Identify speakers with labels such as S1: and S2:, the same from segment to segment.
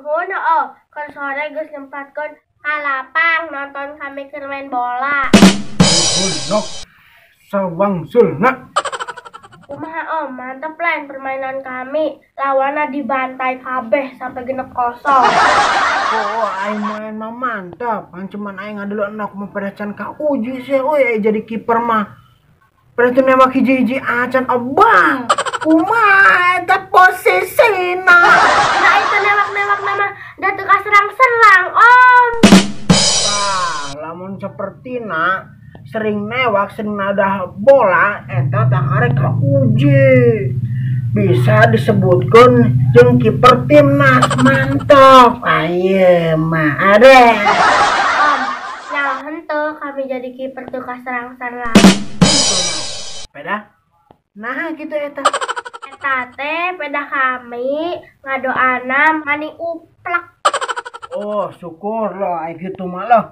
S1: Muhun oh, keur sore geus nyempatkeun ka lapang nonton kami keur main bola.
S2: Muhun nok sawangsulna.
S1: Kumaha Om, mantep lain permainan kami. Lawanna dibantai kabeh sampai 6-0.
S2: Oh, aing main mah mantap. Kan cuman aing ngadelok nok mah pada can kauji sih euy jadi kiper mah. Pada teu nembak hiji-hiji acan obang. Kumaha eta posisina?
S1: Nah itu nembak-nembak nama da teu kaserang-serang, Om.
S2: Tah, lamun sapertina sering newak, sering nadah bola eta tah karek kauji. Bisa disebutkan jeung kiper timnas mantap. Ayeuna mah ade.
S1: Om, nyawa henteu kami jadi kiper teu kaserang-serang.
S2: Peda? Nah gitu eta.
S1: Eta teh peda kami ngadoana mani uplak.
S2: Oh, syukur loh ai kitu mah loh.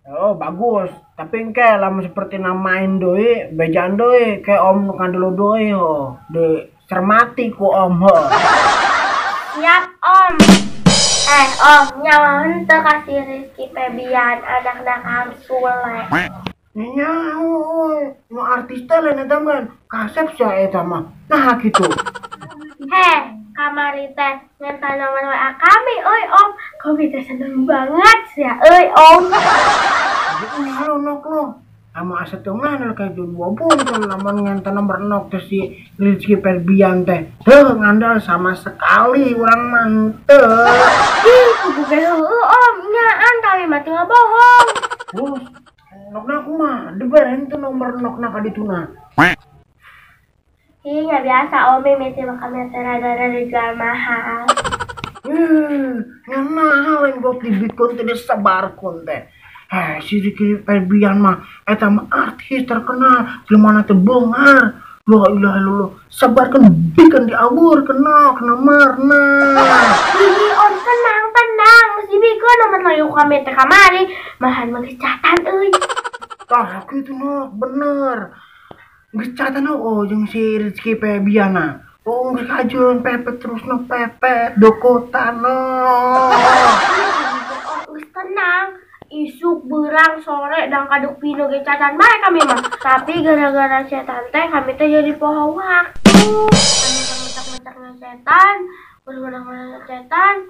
S2: Oh, bagus. Tapi engke lamun seperti namain deui, bejaan deui ke om nu kandelo deui ho. Deui cermati ku om ho.
S1: Siap, Om. Om, nyawa henteu ka si Rizky Febian anakna Kang Sule.
S2: Nyaho euy, nu artis teh lain eta mah. Kasep sia eta mah. Nah kitu.
S1: Heh, kamari teh ngenta nomor WA kami euy, Om. Kami teh seneng banget sia euy, Om.
S2: Nyaho nok lo. Ama asa teu ngandel ka dua buntul lamun ngenta nomor nok teh si Rizky Febian teh. Teu ngandel sama sekali urang mah teu.
S1: Ih, kudu ge heueuh, Om. Nyaan kami mah teu ngabohong.
S2: Terus nokna kumaha? Diberen teu nomor nokna ka dituna.
S1: Ih, nggak biasa Om, mimiti mah kami teh rada-rada dijual mahal.
S2: Ngan mahal lain buat dibikeun teh disebarkeun teh. Si Rizky Febian mah eta mah artis terkenal, jelema teh beunghar. La ilaha illallah, sebarkeun bikeun diawur kena kena marna.
S1: Ih, Om tenang tenang, geus dibikeun nomor layu kami teh kamari, malahan mah geus catan euy.
S2: Tah kitu nok bener. Geus catan oh jeung si Rizky Febian. Oh geus kajeun pepet terus no pepet dokotan no.
S1: Oh geus tenang. Isuk berang sore dan kaduk pino ge catan bae kami mah. Tapi gara-gara setan teh kami teh jadi poho waktu. Kami mentak-mentaknya setan, bermenang-menang setan,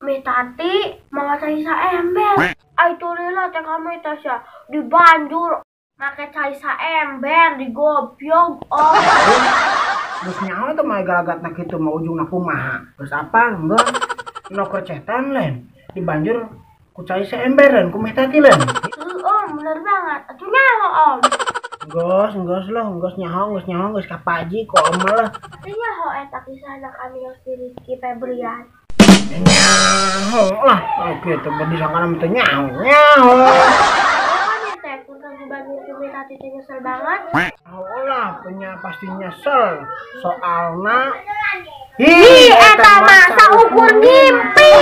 S1: mitati mawa cai saember. Ai tulila teh kami teh sia dibanjur make cai saember digobyog oh.
S2: Geus nyaho teh mah galagatna kitu mah ujungna kumaha. Geus apa geus noker cetan lain dibanjur ku cai seemberan ku meh tati lain.
S1: Om, bener banget. Atuh nyaho, Om.
S2: Geus, geus lah, geus nyaho, geus kapaji ku Om lah.
S1: Atuh nyaho eta kisahna kami yang si Rizky Febian.
S2: Nyaho lah, oke teh disangka mah teh nyaho, nyaho.
S1: Kami teh kurang dibantu ku meh tati teh nyesel banget.
S2: Oh lah, punya pasti nyesel soalna.
S1: Ih, eta mah saukur ngimpi.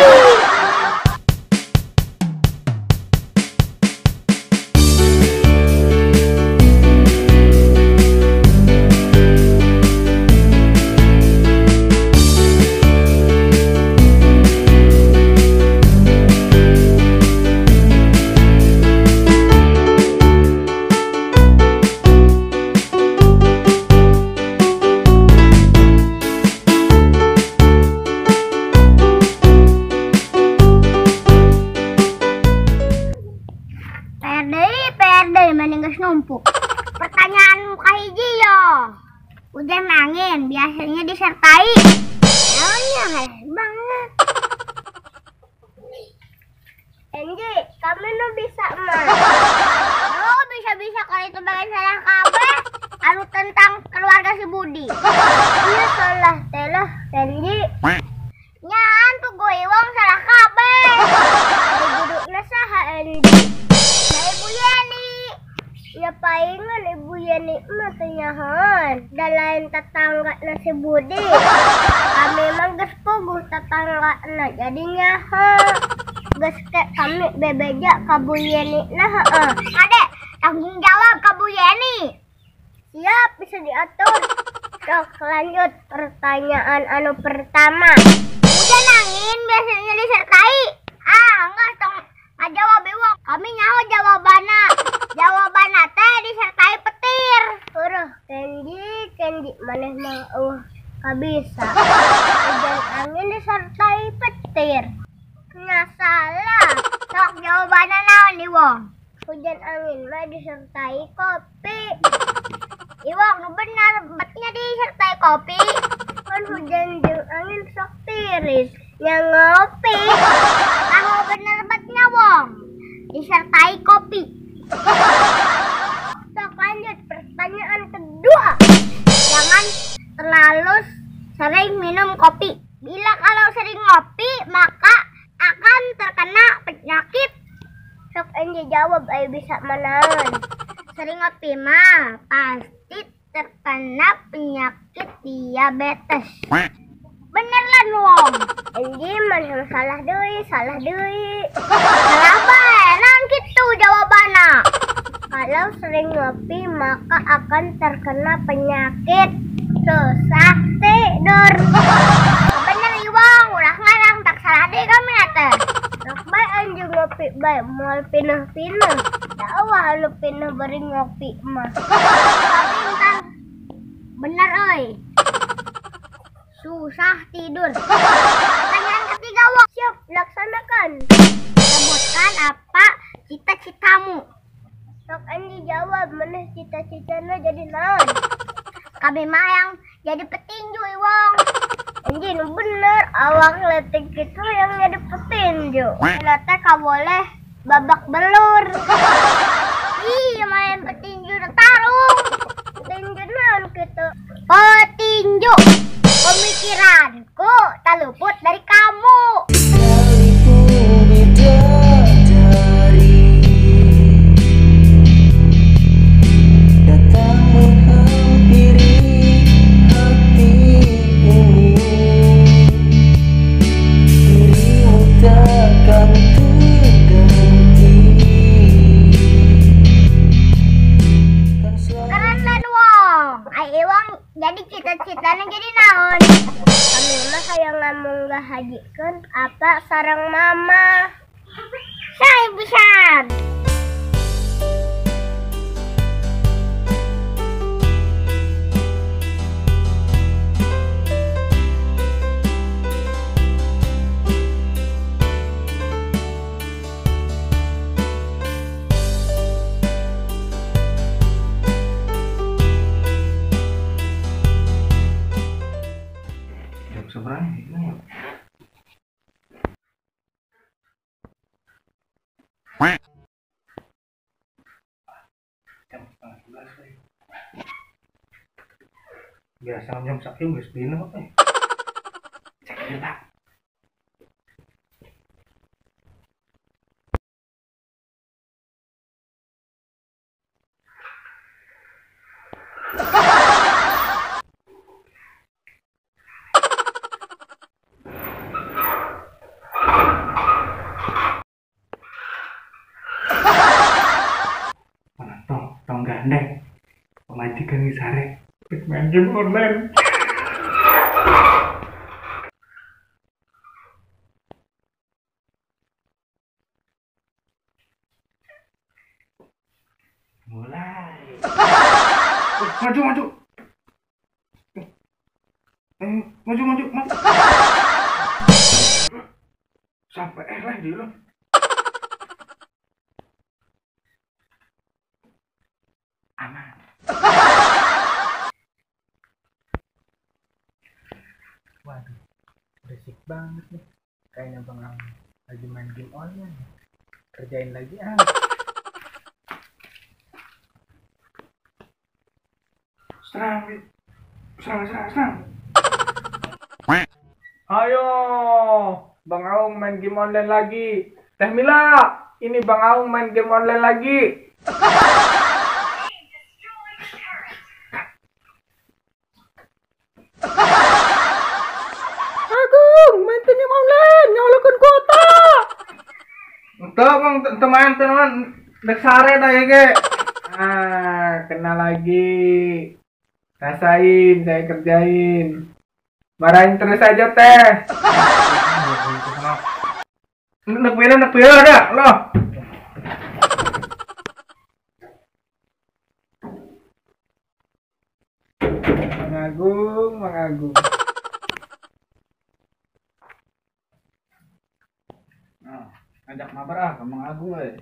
S3: Numpuk. Pertanyaan muka hiji yo. Hujan angin biasanya disertai. Naonnya heeh banget. Enji, kamu nu bisa mah. Oh, bisa-bisa kalau itu bagian salah kabeh anu tentang keluarga si Budi. Iya salah teh lah, Enji. Nyaan tuh gue wong salah kabeh. Guruna saha Enji? Nah, Ibu Yeni. Ya palingan Ibu Yeni mah teu nyahoan. Da lain tetangga na si Budi. Kami mah geus puguh tetangga na jadi nyaho. Geus ke kami bebeja ka Bu Yeni na heeh. Ade, tanggung jawab ka Bu Yeni. Siap, bisa diatur. Sok lanjut pertanyaan anu pertama. Hujan angin biasanya maksudnya disertai? Ah, enggak tong ngajawab Iwong. Kami nyaho jawabanna. Jawabanna teh disertai petir. Uruh, Kenji maneh mah kabisa. Hujan angin disertai petir. Nya salah. Sok jawabanna naon Iwong? Hujan angin mah disertai kopi. Iwong nu bener, betnya disertai kopi. Kan hujan jeung angin sok tiris. Nya ngopi. Kamu bener betnya Wong. Disertai kopi. Sok lanjut pertanyaan kedua. Jangan terlalu sering minum kopi. Bila kalau sering ngopi maka akan terkena penyakit. Sok Enji jawab ayo bisa menahan. Sering ngopi mah pasti terkena penyakit diabetes. Bener lah Wong. Enji mah salah deui, salah deui. Salah bae, naon kitu jawabanna? Kalau sering ngopi maka akan terkena penyakit susah tidur. Bener Iwong, ulah ngarang tak salah deui kami teh. Sok bae anjing ngopi bae moal pineh-pineh. Da eueuh anu pineh bari ngopi mah. Tapi entar bener euy. Susah tidur. Pertanyaan ketiga Wong. Siap, laksanakan. Sebutkan apa cita-citamu? Sok Anji jawab, mana cita-citanya jadi naon? Kami mah yang jadi petinju Iwong. Anji nu bener, awak letik gitu yang jadi petinju. Ternyata kau boleh babak belur. Ih, main petinju tarung. Petinju naon gitu? Petinju. Pemikiranku tak luput dari kamu.
S4: Sekalipun bidadari datang menghampiri hati ini, dirimu takkan terganti.
S3: Keren kan Wong? Ai Wong jadi cita-citanya jadi naon? Kami mah hayang ngamunggah hajikeun apa sareng mama. Saya pisan.
S5: Jam 10:30. Biasa jam 1 geus dina euy. Cek heula. Tong gandeng pemajikan sare main game online. Mulai. Maju maju. Maju maju maju. Sampai lah di lo. Aman.
S2: Waduh, berisik banget nih. Kayaknya Bang Ang lagi main game online. Kerjain lagi ah.
S5: Serang, serang, serang, serang. Ayo, Bang Aung main game online lagi. Teh Mila, ini Bang Aung main game online lagi.
S2: Agung, main game online, nyalakan kuota.
S5: Ente, Bang, ente main teman, dek sare dah ya ge. Ah, kena lagi. Rasain, saya kerjain. Marahin terus aja teh. Nek pira ada loh. Mang Agung.
S6: Nah, ajak mabar ah ke Mang Agung euy.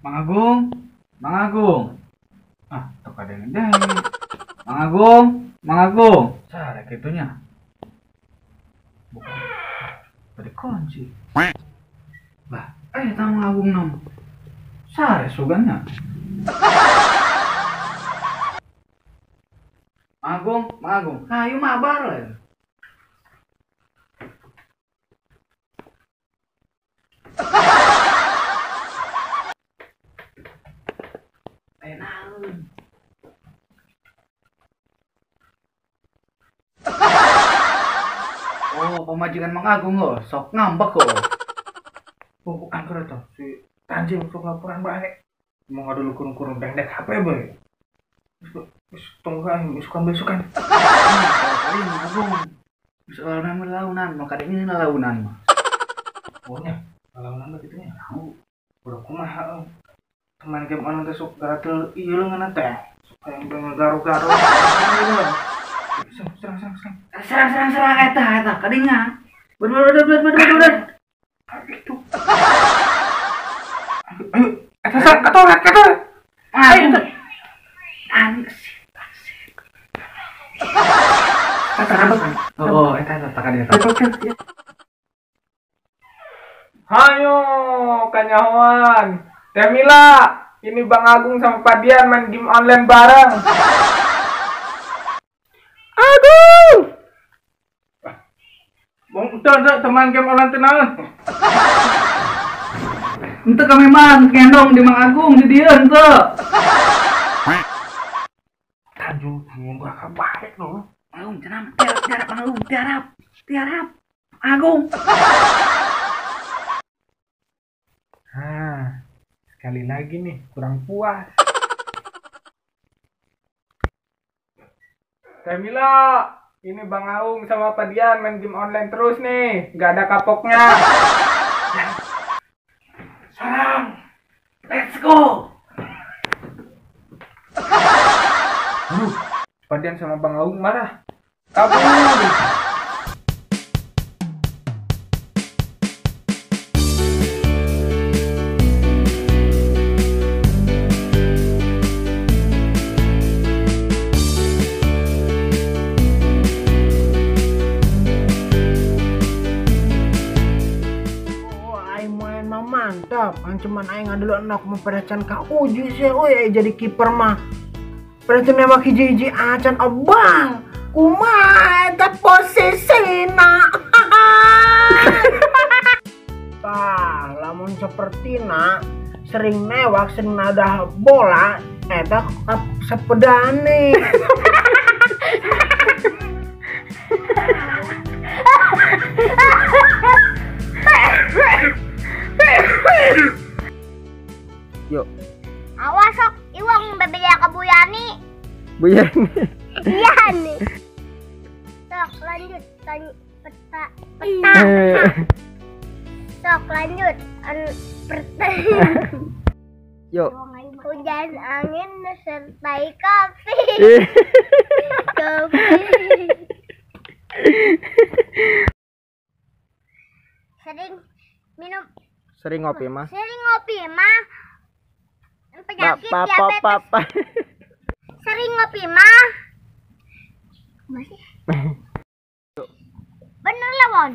S6: Mang Agung. Ah, teu kadenge deui. Mang Agung. Sare kitunya. Bukan. Bade kunci. Bah, eta Mang Agung nam. Sare suganna. Mang Agung. Hayu mabar we. Naon. Oh, pamajikan Mang Agung oh, sok ngambek oh.
S5: Oh, angker eta si Tanjil sok laporan bae. Mau ngadu kurung-kurung dek HP bae. Wis tongga besukan-besukan.
S6: Kali Mang Agung. Bisa launan, mau kadenge launan mah.
S5: Oh nya, launan mah kitu nya. Udah kumaha teman game online teh sok gatel ieu leungeunna teh. Sok hayang ngagaro-garo. Serang.
S6: Serang eta kadinya. Bener.
S5: Itu. Ayo, eta serang katoret. Ayo.
S6: Eta apa? Oh, eta kadinya.
S5: Hayo, kanyahoan. Teh Mila, ini Bang Agung sama Pak Dian main game online bareng. Agung! Bang, udah teman game online tenang.
S6: Ente kami mah gendong di Mang Agung di dieu ente.
S5: Tanjung gua kabaek loh.
S6: Agung cenah tiarap Mang Agung, tiarap. Agung.
S5: Hah. Sekali lagi nih, kurang puas. Teh Mila, ini Bang Aung sama Pak Dian main game online terus nih, nggak ada kapoknya.
S6: Salam, let's go.
S5: Aduh, Pak Dian sama Bang Aung marah. Kabur.
S2: Mantap, cuman aing ngadulu endok mah pada can kauji sih, euy jadi kiper mah. Pada can nembak hiji-hiji acan obal. Kumaha eta posisina. Tah, lamun sapertina sering newak, sering nadah bola, eta sepedane.
S4: Yuk.
S3: Awas sok iwang bebeja ke Buyani.
S4: Buyani.
S3: Buyani. Sok lanjut peta. Sok lanjut pertanyaan.
S4: Yuk.
S3: Hujan angin sertai kopi. Kopi. Sering minum.
S4: Sering ngopi mah.
S3: Sering ngopi mah. Penyakit diabetes. Sering ngopi mah. Masih. Bener lah, Bon.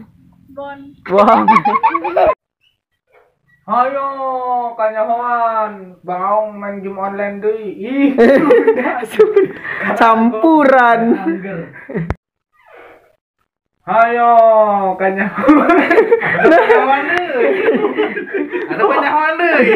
S1: Bon.
S4: Bon.
S5: Ayo, kanyahoan. Bang Aung main game online deui. Ih,
S4: campuran.
S5: Ayo, kanyahoan. Ada kanyahoan deui. Ada kanyahoan deui.